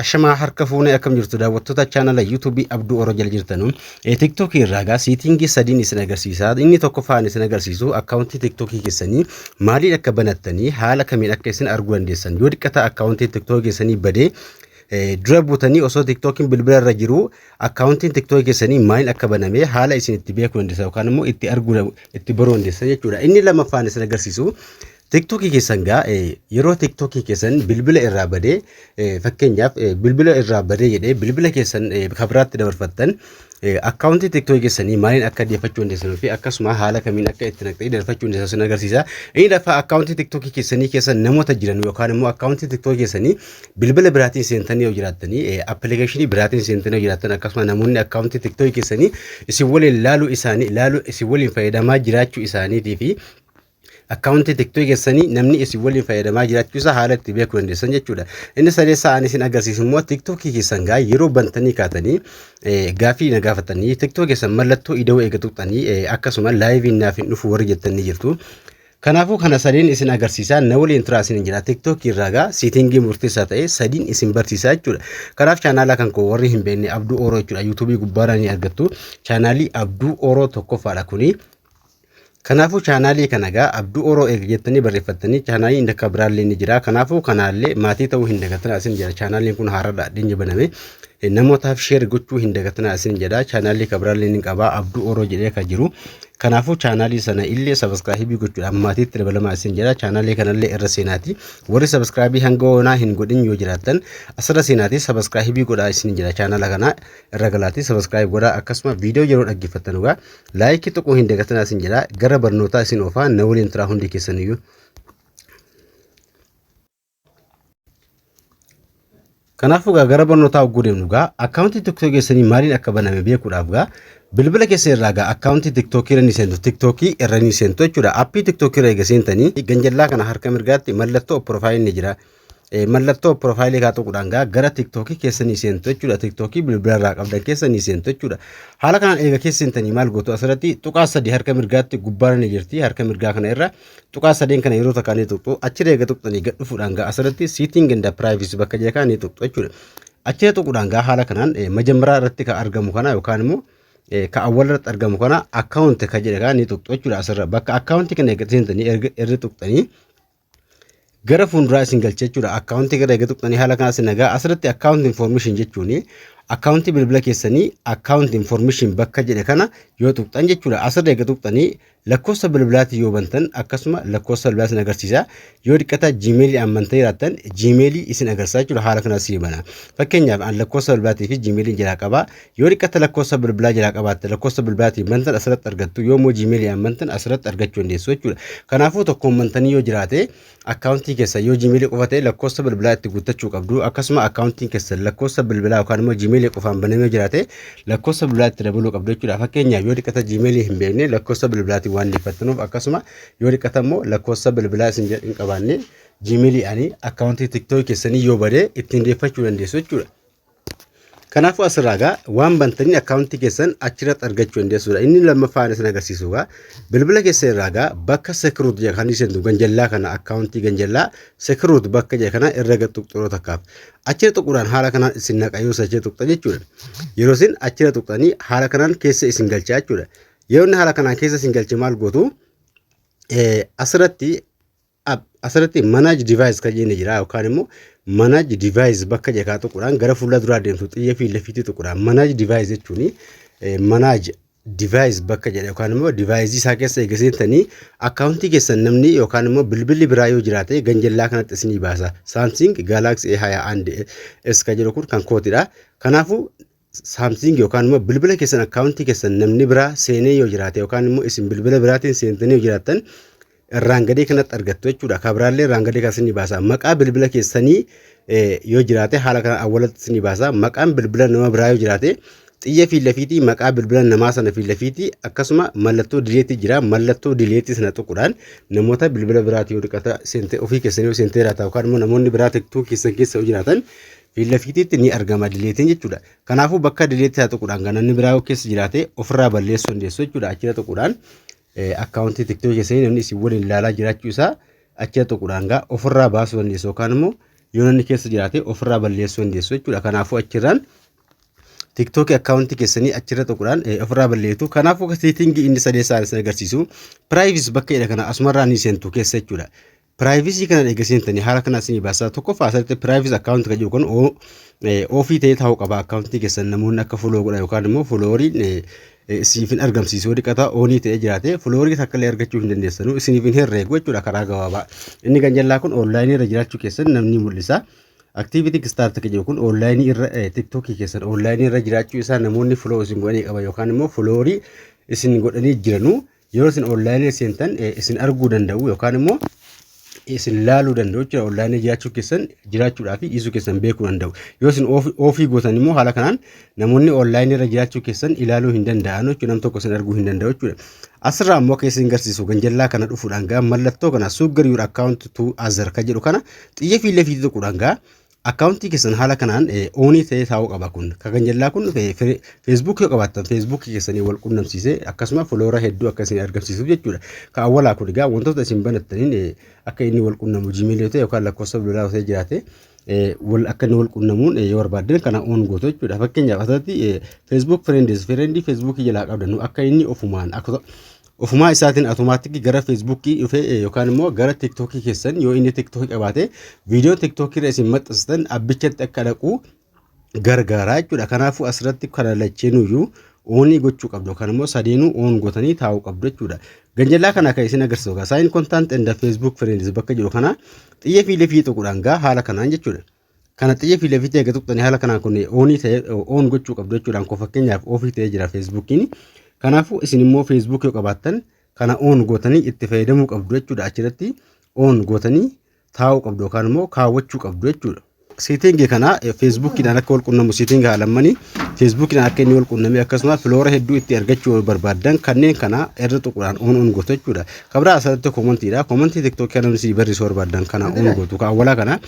Ashamaa harka fuunee, akkam jirtu daawwattoota chaanala yuutuubii Abduu Oro jala jirtanu? Tiktookii irraa gaa setting sadiin isin agarsiisa. Inni tokkoffaan isin agarsiisu akkaawuntii tiktookii keessanii maaliin akka banattanii, haala kamiin akka isin arguu dandeessan. Yoo dhiqqata akkaawuntii tiktookii keessanii badee, dura buutanii osoo tiktookiin bilbila irra jiru akkaawuntiin tiktookii keessanii maaliin akka baname haala isin itti beekuu dandeessan yookaan immoo itti arguu, itti baruu dandeessan jechuudha. Inni lammaffaan isin agarsiisu, tiktookii keessan gaa yeroo tiktookii keessan bilbila irraa badee, fakkeenyaaf bilbila irraa badee jedhee bilbila keessan kabiraatti dabarfattan, akkaawuntii tiktookii keessanii maaliin akka deeffachuu dandeessan fi akkasuma haala kamiin akka itti naqxanii dabarfachuu dandeessan isin agarsiisa. Inni lafa akkaawuntii tiktookii keessanii keessa namoota jiran yookaan immoo akkaawuntii tiktookii keessanii bilbila biraatiin seentanii yoo jiraattanii, appilikeeshinii biraatiin seentanii yoo jiraattan, akkasuma namoonni akkaawuntii tiktookii keessanii isin waliin laaluu isaanii, laaluu isin waliin fayyadamaa jiraachuu isaaniitii fi akkaawuntii tiktookii keessanii namni isin waliin fayyadamaa jiraachuu isaa haala itti beekuu dandeessan jechuudha. Inni sadeessaa ani isin agarsiisu immoo, tiktookii keessan gaa yeroo bantanii kaatanii gaafii na gaafatanii, tiktookii keessan mallattoo ida'uu eega tuqxanii akkasuma liveiin naaf hin dhufu warri jettanii jirtu. Kanaafuu kana sadiin isin agarsiisaa, na waliin turaa isin jira. Tiktookii irraa gaa setting murteessaa ta'e sadiin isin barsiisaa jechuudha. Kanaaf chaanaala kan koo warri hin beekne, Abduu Ooroo jechuudha. Yuutuubii gubbaarraa ni argattu. Chaanaalii Abduu Ooroo tokkoffaadha kuni. Kanaafuu chaanaalii kana gaa Abduu Oroo eega jettanii barreeffattanii, chaanaalii inni akka biraallee ni jira. Kanaafuu kanaallee maatii ta'uu hin dagatinaa isin jedha. Chaanaaliin kun haaraadha, dhinya baname. Namootaaf share gochuu hin dagatinaa isin jedha. Chaanaalii kan biraallee ni qaba, Abduu Oroo jedhee kan jiru. Kanaafuu chaanaalii sana illee subscribe gochuudhaan maatiitti dabalamaa isin jedha. Chaanaalii kanallee irra seenaati. Warri subscribe hanga hoonaa hin godhin yoo jiraattan, asirra seenaati subscribe godhaa isin jedha. Chaanaala kana irra galaatii subscribe godhaa, akkasuma viidiyoo yeroo dhaggeeffattan dhugaa like tuquu hin dagatinaa isin jedha. Gara barnootaa isin oofaa, na waliin turaa hundi keessaniyyuu. Kanaafuu gaa gara barnootaa hogguu deemnu, gaa akkaawuntii tiktookii keessanii maaliin akka baname beekuudhaaf, gaa bilbila keessa irraa gaa akkaawuntii tiktookii irra ni seentu, tiktookii irra ni seentu jechuudha. Appii tiktookii irra eega seentanii, ganjallaa kana harka mirgaatti mallattoo profile ni jira. Mallattoo profile kaa tuquudhaan gaa gara tiktookii keessa ni seentu jechuudha. Tiktookii bilbila irraa qabdan keessa ni seentu jechuudha. Haala kanaan eega keessa seentanii maal gootu? Asirratti tuqaa sadii harka mirgaatti gubbaarra ni jirti. Harka mirgaa kana irra tuqaa sadeen kana yeroo takkaa ni tuqxu. Achirra eega tuqxanii gad dhufuudhaan gaa asirratti setting and privacy bakka jedha kana ni tuqxu jechuudha. Achirra tuquudhaan gaa haala kanaan majammaraa irratti kan argamu kana yookaan immoo ka awwal irratti argamu kana, account ka jedhe kana ni tuqxu jechuudha. Asirra bakka account kana eega seentanii erga tuqxanii gara fuulduraa isin galcha jechuudha. Akkaawuntii gara eega tuqxanii haala kanaa isin nagaa asirratti account information jechuun akkaawuntii bilbila keessanii account information bakka jedhe kana yoo tuqxan jechuudha. Asirra eega tuqxanii lakkoofsa bilbilaatiin yoo bantan, akkasuma lakkoofsa bilbilaa isin agarsiisa. Yoo dhiqqata jiimeelii bantanii jiraattan, jiimeelii isin agarsiisa jechuudha. Haala kanaa isin bana. Fakkeenyaaf an lakkoofsa bilbilaatii fi jiimeeliin jalaa qaba. Yoo dhiqqata lakkoofsa bilbilaa jalaa qabaatte, lakkoofsa bilbilaatiin bantan asirratti argattu. Yoo immoo jiimeelii bantan, asirratti argachuu dandeessu jechuudha. Kanaafuu tokkoon bantanii yoo jiraate, akkaawuntii keessa yoo jiimeelii qofa ta'e, lakkoofsa bilbilaa itti guuttachuu qabdu. Akkasuma akkaawuntiin keessa lakkoofsa bilbilaa yookaan immoo jiimeelii qofaan banamee yoo jiraate, lakkoofsa bilbilaa itti dabaluu qabdu jechuudha. Fakkeenyaaf yoo dhiqqata jiimeelii hin beekne, lakkoofsa bilbilaatiin waan dhiiffattanuuf, akkasuma yoo dhiqqata immoo lakkoofsa bilbilaa isin hin qabaanne, jiimeeliidhaan akkaawuntii tiktookii keessanii yoo badee ittiin deeffachuu dandeessu jechuudha. Kanaafuu asirraa gaa waan bantanii akkaawuntii keessan achirratti argachuu dandeessuudha. Inni lammaffaan isin agarsiisu, gaa bilbila keessa irraa gaa bakka security jedha kan seentu, ganjallaa kana akkaawuntii ganjallaa security bakka jedha kana irra gad tuqxu takkaaf. Achirra tuquudhaan haala kanaan isin naqa yoo achirra tuqxan jechuudha. Yeroo isin achirra tuqxanii haala kanaan keessa isin galcha jechuudha. Yeroo inni haala kanaan keessa isin galche maal gootu? Asirratti manage device kan jenne jira, yookaan immoo manage device bakka jedha tuquudhaan gara fuula duraa deemtu, xiyya fi lafiitti tuquudhaan. Manage device jechuun manage device bakka jedha yookaan immoo device isaa keessa eega seentanii, akkaawuntii keessan namni yookaan immoo bilbilli biraa yoo jiraate ganjallaa kanatti isinii baasa. Samsung Galaxy A 21 S kan jedhu kun kan kootidha. Kanaafuu Samsung yookaan immoo bilbila keessan akkaawuntii keessan namni biraa seenee yoo jiraate yookaan immoo isin bilbila biraatiin seentanii yoo jiraattan, irraan gadee kanatti argattu jechuudha. Kabiraallee irraan gadee kan isinii baasa. Maqaa bilbila keessanii yoo jiraate, haala kanaan awwalatti isinii baasa. Maqaan bilbila nama biraa yoo jiraate, xiyya fi lafiitii maqaa bilbila namaa sana fi lafiitii, akkasuma mallattoo delete jira. Mallattoo delete sana tuquudhaan namoota bilbila biraatii yoo dhiqata seentee, ofii keessanii yoo seentee jiraata yookaan immoo namoonni biraa tiktookii keessan keessa yoo jiraatan, fi lafiitiitti ni argama deleteiin jechuudha. Kanaafuu bakka delete isaa tuquudhaan kan namni biraa yoo keessa jiraate ofirraa balleessuu dandeessu jechuudha. Achirra tuquudhaan akkaawuntii tiktookii keessanii namni isin waliin ilaalaa jiraachuu isaa achirra tuquudhaan gaa ofirraa baasuu dandeessu yookaan immoo yoo namni keessa jiraate ofirraa balleessuu dandeessu jechuudha. Kanaafuu achirraan TikTokii akkaawuntii keessanii achirra tuquudhaan ofirraa balleessu. Kanaafuu settingii inni sadeessaan isin agarsiisu privacy bakka jedha kana asumarraa ni seentu keessa jechuudha. Privacy kana eega seentanii haala kanaa isinii baasaa. Tokkoffaa asirratti privacy account kan jiru kun offii ta'ee taa'uu qaba. Akkaawuntii keessan namoonni akka follow godhan yookaan immoo followeriin isiniif hin argamsiisu. Yoo dhiqata onii ta'ee jiraate, followerii takka illee argachuu hin dandeessanu, isiniif hin herreegu jechuudha karaa gabaabaa. Inni kan jallaa kun onlineii irra jiraachuu keessan namni mul'isa. Activity start kan jedhu kun onlineii irra TikTokii keessan onlineii irra jiraachuu isaa namoonni follow isin godhanii qaba yookaan immoo followerii isin godhanii jiranu yeroo isin onlineii seentan isin arguu danda'u yookaan immoo isin laaluu danda'u jechuudha. Onlineii jiraachuu keessan, jiraachuudhaa fi dhiisuu keessan beekuu danda'u. Yoo isin offii gootan immoo haala kanaan namoonni onlineii irra jiraachuu keessan ilaaluu hin danda'an jechuudha. Nam tokko isin arguu hin danda'u jechuudha. Asirraa immoo keessa isin garsiisu ganjallaa kana dhufuudhaan gaa mallattoo kana "Share your account to other" kan jedhu kana xiyya fiillee fiitii tuquudhaan gaa akkaawuntii keessan haala kanaan onii ta'ee taa'uu qaba kun. Kan ganjallaa kun Facebookii yoo qabaattan Facebookii keessanii wal qunnamsiisee akkasuma followera hedduu akka isin argamsiisuuf jechuudha. Kan awwalaa kun egaa wantoota isin banattaniin akka inni wal qunnamu, Gmailii yoo ta'e yookaan lakkoofsa bilbilaa yoo ta'e jiraate, wal akka inni wal qunnamuun yoo barbaaddan kana on gootu jechuudha. Fakkeenyaaf asirratti Facebook friends, friendii Facebookii jalaa qabdan akka inni ofumaan ofumaa isaatiin automaticii gara Facebookii dhufee yookaan immoo gara TikTokii keessan, yoo inni TikTokii qabaate, viidiyoo TikTokii irra isin maxxansitan abbichatti akka dhaqu gargaara jechuudha. Kanaafuu asirratti kana lacheenuyyuu onii gochuu qabdu yookaan immoo sadeenuu on gootanii taa'uu qabdu jechuudha. Ganjallaa kana kan isin agarsiisu gaa "Sync content and Facebook friends" bakka jiru kana xiyya fiilee fi tuquudhaan gaa haala kanaan jechuudha. Kana xiyya fiilee fi eega tuqxanii haala kanaan kun onii ta'e on gochuu qabdu jechuudhaan. Koo fakkeenyaaf offii ta'ee jira Facebookiin. Kanaafuu isin immoo Facebook yoo qabaattan kana on gootanii itti fayyadamuu qabdu jechuudha. Achirratti on gootanii taa'uu qabdu yookaan immoo kaawwachuu qabdu jechuudha. Settingii kana Facebookiidhaan akka wal qunnamu, settingii haalammanii Facebookiidhaan akka inni wal qunname, akkasuma followera hedduu itti argachuu barbaaddan kanneen kana irra tuquudhaan on on gootu jechuudha. Kabraa asirratti commentiidha. Commentii TikTokii kana namni barreessuu barbaadan kana on gootu. Kan awwalaa kana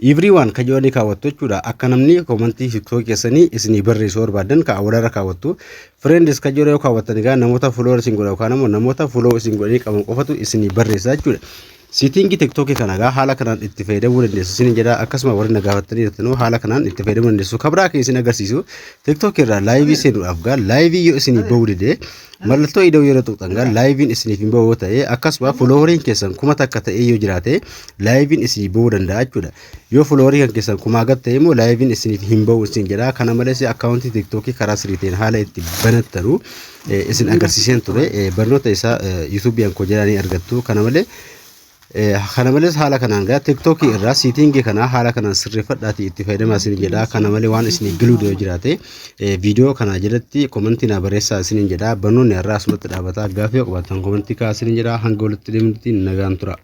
"Everyone" kan jedhanii kaawwattu jechuudha. Akka namni commentii TikTokii keessanii isinii barreessuu barbaadan kan awwalarra kaawwattu. "Friends" kan jedhu yoo kaawwattan egaa namoota follower isin godha yookaan immoo namoota follow isin godhanii qaban qofatu isinii barreessa jechuudha. Settingii TikTokii kana egaa haala kanaan itti fayyadamuu dandeessu isin jedha. Akkasuma warri na gaafattanii jirtanuu haala kanaan itti fayyadamuu dandeessu. Kabraa kan isin agarsiisu TikTokii irraa liveii seenuudhaaf gaa liveii yoo isinii bahuu dide, mallattoo ida'uu yeroo tuqxan gaa liveiin isiniif hin bahu ta'e, akkasuma followeriin keessan 1000 ta'ee yoo jiraate liveiin isinii bahuu danda'a jechuudha. Yoo followerii kan keessan 1000 gad ta'e immoo liveiin isiniif hin bahu isin jedha. Kana malees akkaawuntii TikTokii karaa sirrii ta'een haala itti banattanu isin agarsiiseen ture. Barnoota isaa YouTubeiin koo jedhanii argattu. Kana malees haala kanaan gaa TikTokii irraa settingii kana haala kanaan sirreeffadhaatii itti fayyadamaa isin jedha. Kana malee waan isin galuu yoo jiraate viidiyoo kana jalatti commentii naa barreessaa isin jedha. Barnoonni irraa asumatti dhaabata. Gaaffii yoo qabaattan commentii kaa'aa isin jedha. Hanga walitti deemnutti nagaan tura.